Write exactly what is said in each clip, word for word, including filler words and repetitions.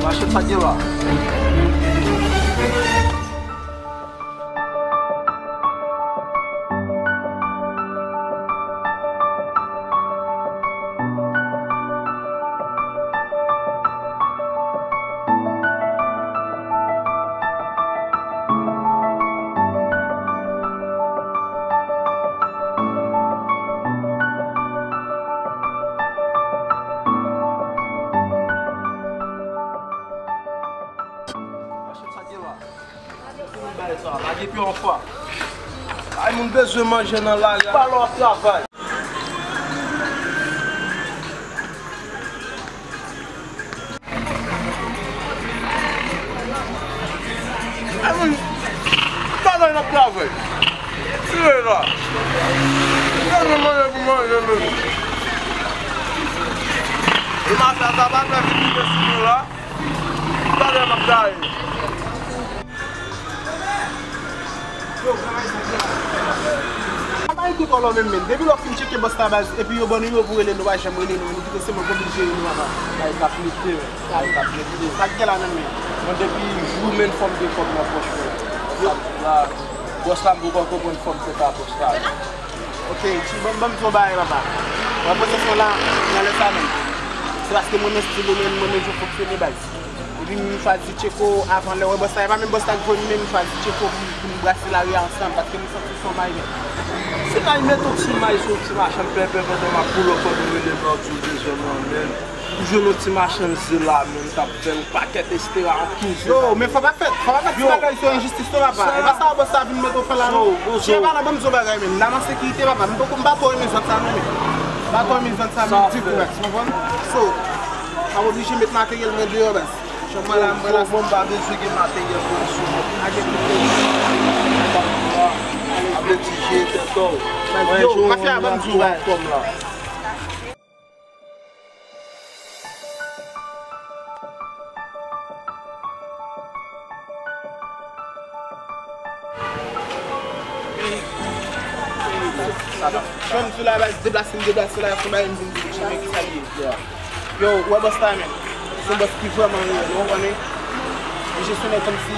Mache sa gen la. Bay sa, lage pye anfwa. Ay, moun bezwen manje nan lari a. Pa lè w ap travay. Ay, moun, pa lè n ap travay. Tire la. Bezwen manje pou manje, men. E mafya sa pa fè vin rive sou nou la. Talè m ap gaye. Yo, gran Ayisyen, gran. Sa pa gen tout wòl menm, men. Depi lè w fin tcheke bòs la, baz, epi yo ban nou nimewo pou rele, nou pa janm rele nou, nou kite se mwen k oblije rele nou, papa. Ay, k ap mete, ay, k ap mete. Sa k gen la menm, men. Mwen, depi jou men fò m gen kòb nan pòch mwen. Yo. La, bòs la, m poko konprann fò m fè pa bòs la. Ok, ti, ban, ban m di w yon bagay, papa. Wè, pozisyon la, nan lè sa menm. Se paske mwen, men stil ou, men mwen, men jan w fonksyone, baz. Epi m chwazi tcheke w avan lè. Wè, bòs la, e pa menm bòs la k voye m, men m chwazi tcheke w pou, pou n brase lari a ansanm, paske m santi w se yon may, men. Se kay met yon ti may sou yon ti machann pèpè pandan m ap pull up, pandan w rele m la, w di w bezwen mwen, men. Ou jwenn yon ti machann ze la, men, k ap fè yon pakèt estera an kenz. Yo, men fò pa fè, fò pa fè ti bagay sou enjistis non, papa. E pa sa bòs la vin mete w fè la, non. Chè, pa nan ban m di w bagay, men. Nan sekirite, papa. M poko, m pa twò renmen zòt sa, non, men. M pa twò renmen zòt sa, men, ditou, baz. Ou konprann? So, m ap oblije met materyèl mwen deyò, baz. Chanm mwen la, mwen la. Mwen, m pa bezwen gen materyèl pou m sou mwen. Ap retije tèt ou. Yo, mafya, ban m di w bagay. Sa m sou la, baz, deplase m deplase la, se bagay m vin di, men kisa l ye? Yo, ou wè bòs la, men. Se yon bòs ki vrèman reyèl, ou konprann wi? Li jesyonè kòmsi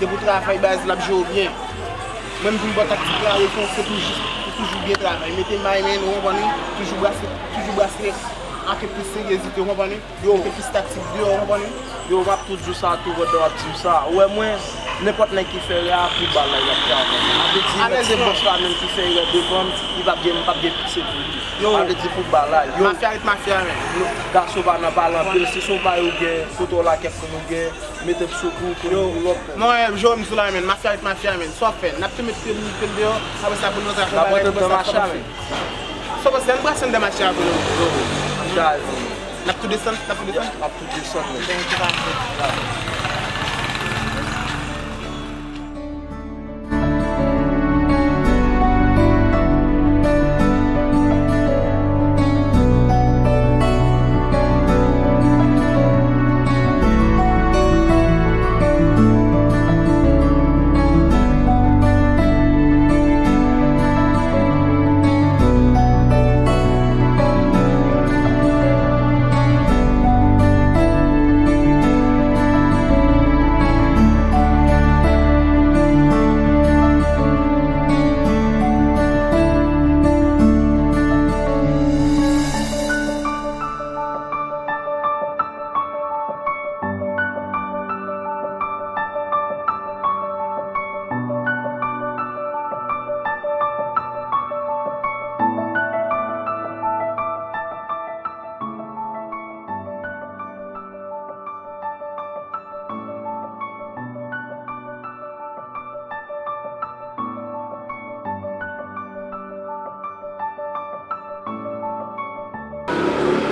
depi w travay, baz, l ap jere w byen. Mwen, m vin ba w taktik la, yo, se pou jis, pou toujou byen travay. Mete may, men, ou konprann wi? Toujou brase, toujou brase ak plis seryezite, ou konprann wi? Yo. Mete plis taktik deyò, ou konprann wi? Yo, m ap toujou di w sa tou pandan w ap di m sa. Ou wè mwen, nenpòt nèg ki fè rè a, pou balay l ap travay. Sa vle di, nèg se bòs la menm ki fè rè devan m, li p ap gen, m p ap gen pitye pou li. Yo. Sa vle di pou balay. Yo. Mafya ret mafya, men. Gason pa nan pale anpil, si se yon bagay ou gen, kote w la kèk moun ou gen, mete m sou kou, pou nou lòt. Mwen, Jewòm sou la, men. Mafya ret mafya, men. Sa w ap fè? N ap tou met pye nou deyò, apre sa pou nou rantre anba, pou nou rantre anba mache a, men. Sa w panse? Ann brase anndan mache a pou nou. Yo, ann chaje. N ap tou desann, n ap tou desann. N ap tou desann, men.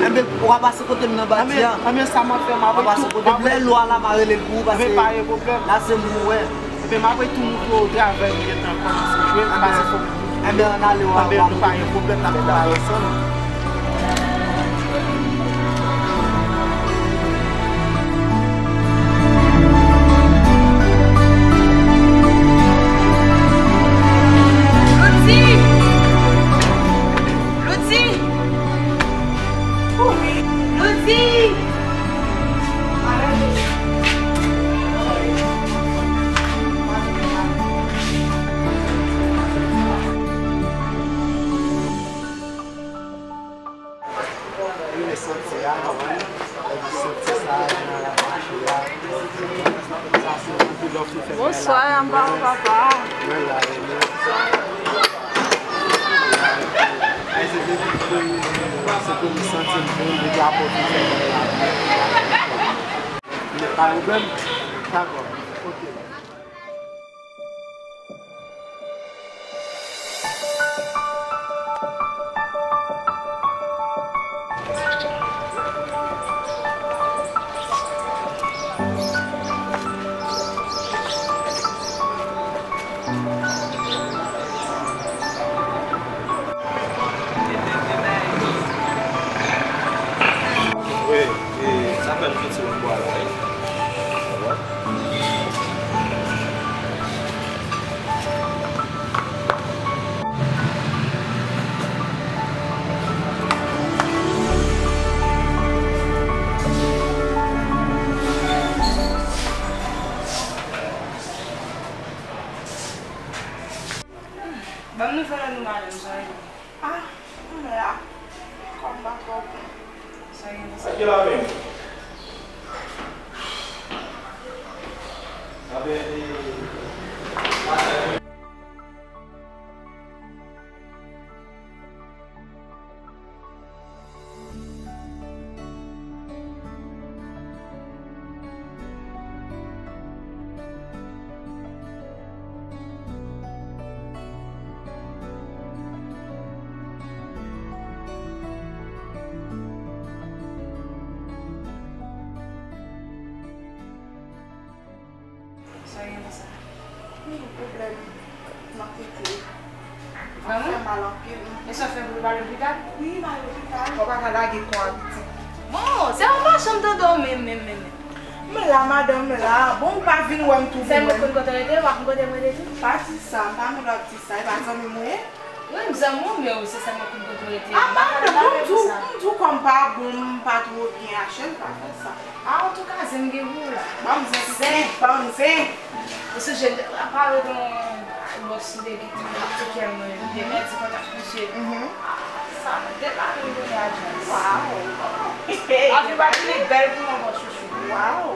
Enben, w a pase kote m nan bati a. Enben, sa m ap fè, m ap pase kote m. Lè lwa la, m a rele l pou ou, paske la se m ou wè. Enben, m ap tou moutre w travay m gentan kòmanse jwe, m pase fò. Enben, ann ale, w a, w a moutre m. Enben, nou pa gen pwoblèm, n ap travay ansanm. Loti! Loti! Loti! Bonswa, anba ou papa? Mwen la, e mwen. Ay, se depi premye, se premye santi m vin, depi apre w fin fè bagay la. Men pa pwoblèm? Dakò. Ok. Wi, e, sa fè m soti nan bwa la, wi. Ban m nouvèl nou, madanm Joël. Ah, m la. Kò m pa twò bon. Sa gen pase? Sa ki la menm? Sa gen, e, Sa gen konsa? Wi, pwoblèm nan tete. Vrèman? Fè mal anpil. E sa w fè pou w pa lopital? Wi, m al lopital. Ou pa ka lage kò a pitit. Bon, se yon fason m tande w menm, menm, menm, menm. M la, madanm, m la. Bon, ou pa vin wè m tou. Sèlman konn kote w rete, ou pa konn kote mwen rete? Pa di sa, m pa nan lòt di sa, e pa zanmi mwen ye? Wi, m zanmi w, men ou se sèlman konn kote w rete. Ah, m pa ka madanm, m di w, m di w kò m pa bon, m pa twò byen, Achèl pa fè sa. Ah, antouka, zen gen gou la. Ban m zen pitit, ban m zen. Ou sonje, a pale de yon bòs de gita, ti kè mwen, te pèdi kontak misye. Mhm. Ah, sa, de la nou gen ajans. Waw. Lavi pa vini bèl pou mwen, bon chouchou. Waw.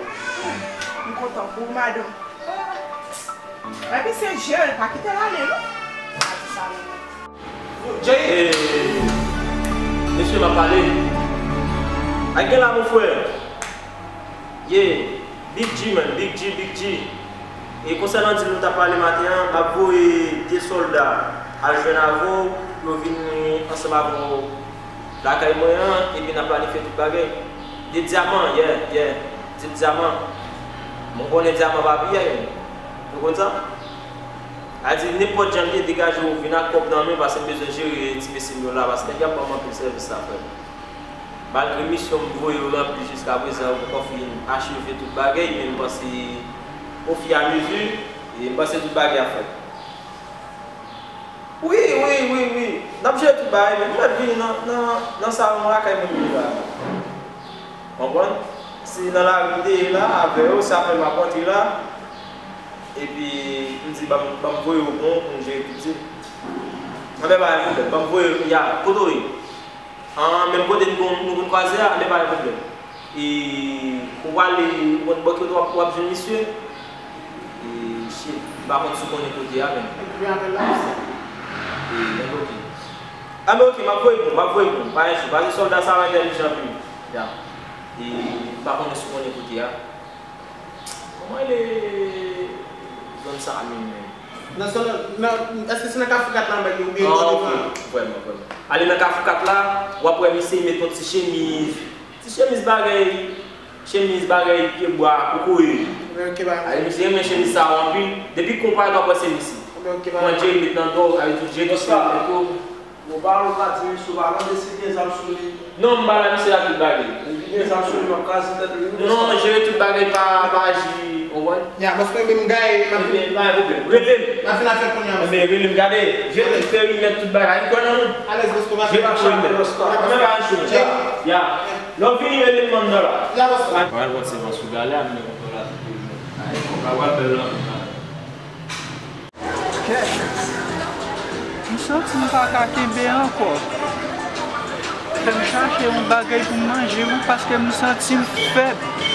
M kontan pou ou, madanm. Epi se je l, pa kite l ale, non. Jay, eh, mesye, m ap pale. Ay, gen la, mon frè. Yeah, Big G, man, Big G, Big G. E konsènan dil nou t ap pale maten an, m ap voye de sòlda al jwenn avè w, pou yo vin ansanm avè w lakay mwen an, epi n ap planifye tout bagay. De dyaman, yeah, yeah, de dyaman. Mwen konnen dyaman pa piyay, ou konn sa? A di, nenpòt jan l ye, degaje w, vin ak kòb nan men, paske m bezwen jere ti mesye m yo la, paske nèg yo ap ban m anpil sèvis la, frè m. Malgre misyon m voye yo ranpli jiska prezan, yo poko fin acheve tout bagay, men m panse, ofiyamizi, e m panse tout bagay ap fèt. Wi, wi, wi, wi. N ap jere tout bagay, men m mèt vini nan, nan, nan salon lakay mwen vini la. Konprann? Se nan lari m te ye la, avè yo, se apre m ap rantre la. Epi, m di, ban m, ban m voye yo bon pou m jere tout ti. Anben, pa gen pwoblèm, ban m voye yo, ya, kote w ye? An, menm kote nou konn, nou konn kwaze a, anben pa gen pwoblèm. E, ou prale, ou konn bò kote w ap, w ap jwenn misye? E, shit, m pa konn si w konnen kote a, menm. Epi apèl la, misye. E, menm oke. Anben oke, m ap voye pou w, m ap voye pou w. Pa gen chou, paske sòlda sa yo entèlijan anpil. Ya. E, m pa konnen si w konnen kote a. Kòman rele zòn sa a menm, menm? Nan zòn, nan, èske se nan Kafou kat la anba yo, oubyen bò devan? Ah, ok. Vrèman, vrèman. Ale nan Kafou kat la, w ap wè misye met yon ti chemiz. Ti chemiz bagay, chemiz bagay pye bwa, kokoye. Anben, ok, ba. Ale misye renmen chemiz sa yo anpil. Depi konpa w ap wè se misye. Anben, ok, ba. Pran Jerry met nan do, ale tou Jerry tou chemiz tou. Ou pa, ou pa di misye, ou pa mande si gen zam sou li. Non, m ba la misye la tout bagay. Depi gen zam sou li, m ap kraze tèt li, wi. Non, jere tout bagay pa, pa aji, ou konprann? Ya, bòs mwen, men m gaye, m ap vini. Ebyen, pa gen pwoblèm. Rele m. M ap vin avèk kounye a, bòs. Ebyen, rele m, gade. Jere tout perimèt, tout bagay. Ou kwè nan nou? Alèz, bòs, pa fè anyen. Jere tout perimèt. Anben pa gen chou. Ya. Lè w vini, rele m anndan la. Ya, bòs. Pral pran sèvans ou gale a, men konprann la tout perimèt. Ay, konpa pral bèl nan. Kèt! M santi m pa ka kenbe ankò. Fè m chache yon bagay pou m manje, wi, paske m santi m fèb.